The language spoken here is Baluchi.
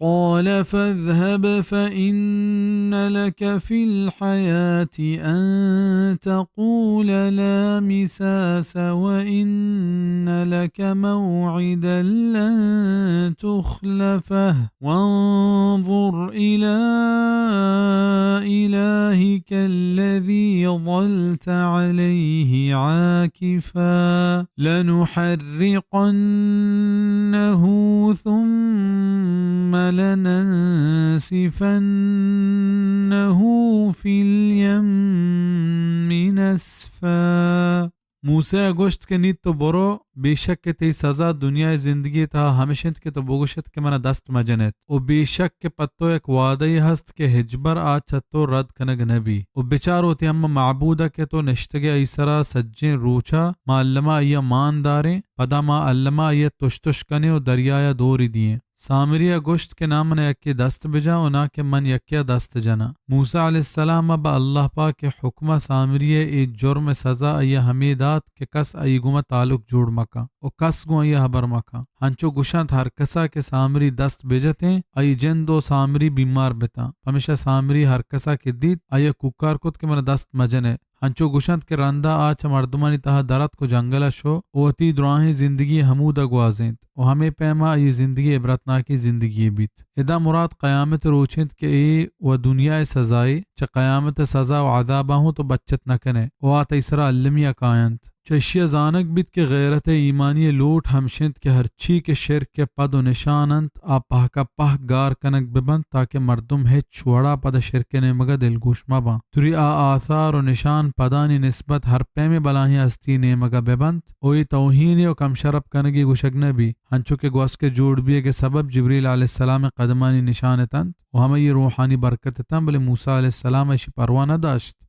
قال فاذهب فإن لك في الحياة أن تقول لا مساس وإن لك موعدا لن تخلفه وانظر إلى إلهك الذي ظلت عليه عاكفا لنحرقنه ثم لننسفنه في اليم نسفا۔ موسیٰ ءَ گوشت کہ نی تو برو، بے شک کہ تئی سزا دنیا ءِ زندگی ءِ تہا ہمش انت کہ تو بگوش ات کہ منا دست مجن ات، و بے شک کہ پہ تو یک وعدہ یے ہست کہ ہچبر آ چہ تو رد کنگ نہ بی۔ و بچار وتی ہما معبود ءَ کہ تو نشتگ ئے آئی سرا، سجیں روچ ءَ ما الما آئی ءَ مان داریں، پدا ما الما آئی ءَ تش تش کنیں و دریا ءَ دوری دئیں۔ سامری ءَ گوشت کہ ناں من ءَ یکے دست بجن و ناں کہ من یکے ءَ دست جناں۔ موسیٰ علیہ السلام ءَ بہ اللہ پاک ءِ حکم ءَ سامری ءِ اے جرم ءِ سزا آئی ءَ ہمے دات کہ کس آئی گوما تعلق جوڑ مکن و کس گوں آئی ءَ ہبر مکن۔ ہنچو گوشنت ہر کس ءَ کہ سامری دست بجتیں، آئی جند و سامری بیمار بتاں۔ پمیشا سامری ہر کس ءَ کہ دیت، آئی ءَ کوکار کت کہ منا دست مجن ئے۔ ہنچو گوشنت کہ رندا آ چہ مردمانی تہا در اتک و جنگل ءَ شو و وتی دراہیں زندگی ہمودا گوازینت و ہمے پیما آئی زندگی عبرتناکیں زندگی یے بیت۔ ادا مراد قیامت ءِ روچ انت کہ اے و دنیا ءِ سزائے، چہ قیامت ءِ سزا و عذابا ہوں تو بچت نہ کن ئے و آ تئی سرا المی ءَ کاینت۔ چہ اشی ءَ زانگ بیت کہ غیرت ءِ ایمانی ءِ لوٹ ہمش انت کہ ہرچی کہ شرک ءِ پد و نشان انت، آ پہک ءَ پہک گار کنگ بہ بنت، تاکہ مردم ہچ وڑا پدا شرک ءِ نیمگ ءَ دلگوش مہ باں۔ توری آ آثار و نشان پدانی نسبت ہر پیمیں بلاہیں ہستی ءِ نیمگ ءَ بہ بنت و اے توہینے و کم شرپ کنگے گوشگ نہ بی، ہنچو کہ گوسک ءِ جوڑ بیگ ءِ سبب جبریل علیہ السلام ءِ قدمانی نشان اتنت و ہمائی ءِ روحانی برکت اتنت، بلے موسیٰ علیہ السلام ءَ اشی پرواہ نہ داشت۔